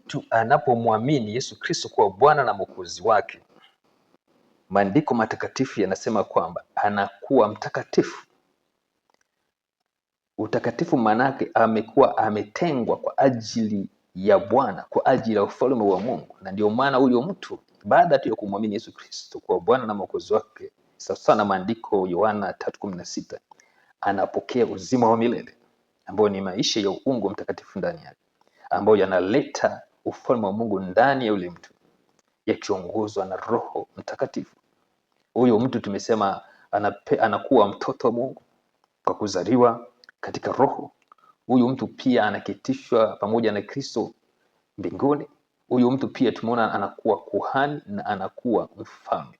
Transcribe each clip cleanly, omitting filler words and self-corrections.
Mtu anapomwamini Yesu Kristo kuwa Bwana na Mwokozi wake, maandiko matakatifu yanasema kwamba anakuwa mtakatifu. Utakatifu maanake amekuwa ametengwa kwa ajili ya Bwana, kwa ajili ya ufalme wa Mungu. Na ndio maana huyo mtu baada tu ya kumwamini Yesu Kristo kuwa Bwana na Mwokozi wake, sawasawa na maandiko Yohana 3:16, anapokea uzima wa milele ambao ni maisha ya uungu mtakatifu ndani yake, ambayo yanaleta ufalme wa Mungu ndani ya yule mtu, yakiongozwa na Roho Mtakatifu. Huyo mtu tumesema anakuwa mtoto wa Mungu kwa kuzaliwa katika Roho. Huyu mtu pia anaketishwa pamoja na Kristo mbinguni. Huyu mtu pia tumeona anakuwa kuhani na anakuwa mfalme.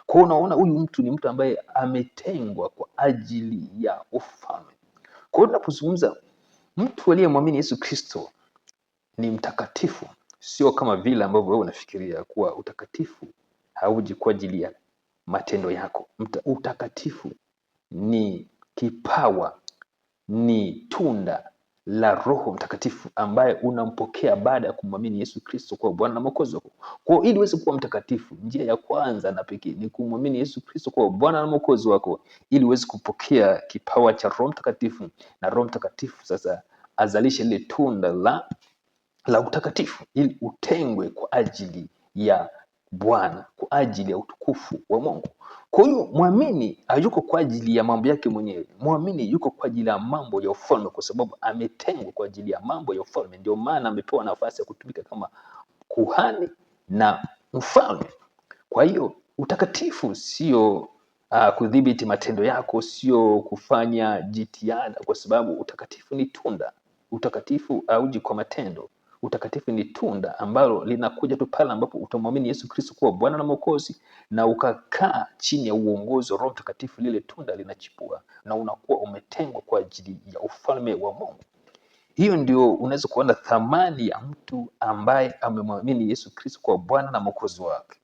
Kwa hiyo unaona huyu mtu ni mtu ambaye ametengwa kwa ajili ya ufalme. Kwa hiyo tunapozungumza mtu aliyemwamini Yesu Kristo ni mtakatifu, sio kama vile ambavyo wewe unafikiria kuwa utakatifu hauji kwa ajili ya matendo yako. Utakatifu ni kipawa, ni tunda la Roho Mtakatifu ambaye unampokea baada ya kumwamini Yesu Kristo kuwa Bwana na Mwokozi wako. Kwa hiyo ili uweze kuwa mtakatifu, njia ya kwanza na pekee ni kumwamini Yesu Kristo kuwa Bwana na Mwokozi wako, ili uweze kupokea kipawa cha Roho Mtakatifu, na Roho Mtakatifu sasa azalishe lile tunda la utakatifu, ili utengwe kwa ajili ya Bwana, kwa ajili ya utukufu wa Mungu. Kwa hiyo mwamini hayuko kwa ajili ya mambo yake mwenyewe, mwamini yuko kwa ajili ya mambo ya ufalme, kwa sababu ametengwa kwa ajili ya mambo ya ufalme. Ndio maana amepewa nafasi ya kutumika kama kuhani na mfalme. Kwa hiyo utakatifu sio kudhibiti matendo yako, sio kufanya jitihada, kwa sababu utakatifu ni tunda. Utakatifu hauji kwa matendo. Utakatifu ni tunda ambalo linakuja tu pale ambapo utamwamini Yesu Kristo kuwa Bwana na Mwokozi na ukakaa chini ya uongozi wa Roho Mtakatifu, lile tunda linachipua na unakuwa umetengwa kwa ajili ya ufalme wa Mungu. Hiyo ndio unaweza kuona thamani ya mtu ambaye amemwamini Yesu Kristo kuwa Bwana na Mwokozi wake,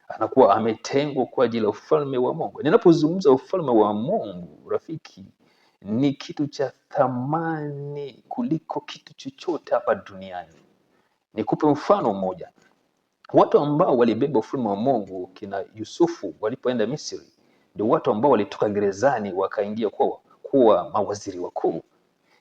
anakuwa ametengwa kwa ajili ya ufalme wa Mungu. Ninapozungumza ufalme wa Mungu, rafiki, ni kitu cha thamani kuliko kitu chochote hapa duniani. Nikupe mfano mmoja. Watu ambao walibeba ufalme wa Mungu kina Yusufu walipoenda Misri, ndio watu ambao walitoka gerezani wakaingia kuwa mawaziri wakuu.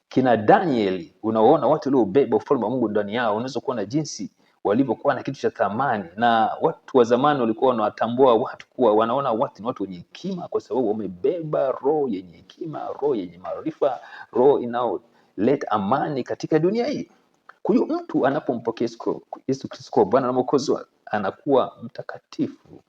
Kina Danieli, unaona watu waliobeba ufalme wa Mungu ndani yao, unaweza kuona jinsi walivyokuwa na kitu cha thamani. Na watu wa zamani walikuwa wanawatambua watu kuwa wanaona watu ni watu wenye hekima, kwa sababu wamebeba roho yenye hekima, roho yenye maarifa, roho inayoleta amani katika dunia hii. Kwa hiyo mtu anapompokea Yesu Kristo kuwa Bwana na Mwokozi wake, anakuwa mtakatifu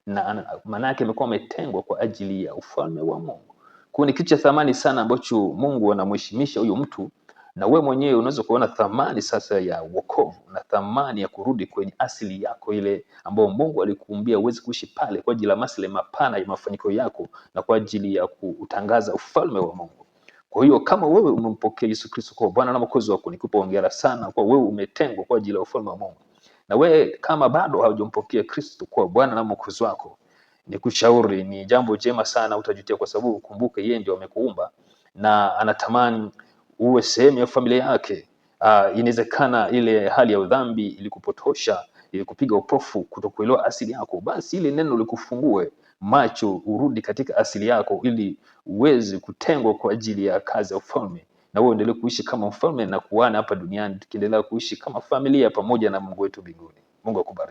na maana yake amekuwa ametengwa kwa ajili ya ufalme wa Mungu. Kwa hiyo ni kitu cha thamani sana ambacho Mungu anamheshimisha huyo mtu, na wewe mwenyewe unaweza kuona thamani sasa ya wokovu na thamani ya kurudi kwenye asili yako ile ambayo Mungu alikuumbia uweze kuishi pale kwa ajili ya maslahi mapana ya mafanikio yako na kwa ajili ya kuutangaza ufalme wa Mungu. Kwa hiyo kama wewe umempokea Yesu Kristo kwa Bwana na Mwokozi wako, nikupa hongera sana kwa wewe umetengwa kwa ajili ya ufalme wa Mungu. Na wewe kama bado haujampokea Kristo kwa Bwana na Mwokozi wako, nikushauri, ni jambo jema sana, utajutia, kwa sababu kumbuke, yeye ndio amekuumba na anatamani uwe sehemu ya familia yake. Inawezekana ile hali ya udhambi ilikupotosha, ilikupiga upofu kutokuelewa asili yako, basi ile neno likufungue macho urudi katika asili yako, ili uweze kutengwa kwa ajili ya kazi ya ufalme, na wewe uendelee kuishi kama mfalme na kuana hapa duniani, tukiendelea kuishi kama familia pamoja na Mungu wetu mbinguni. Mungu akubariki.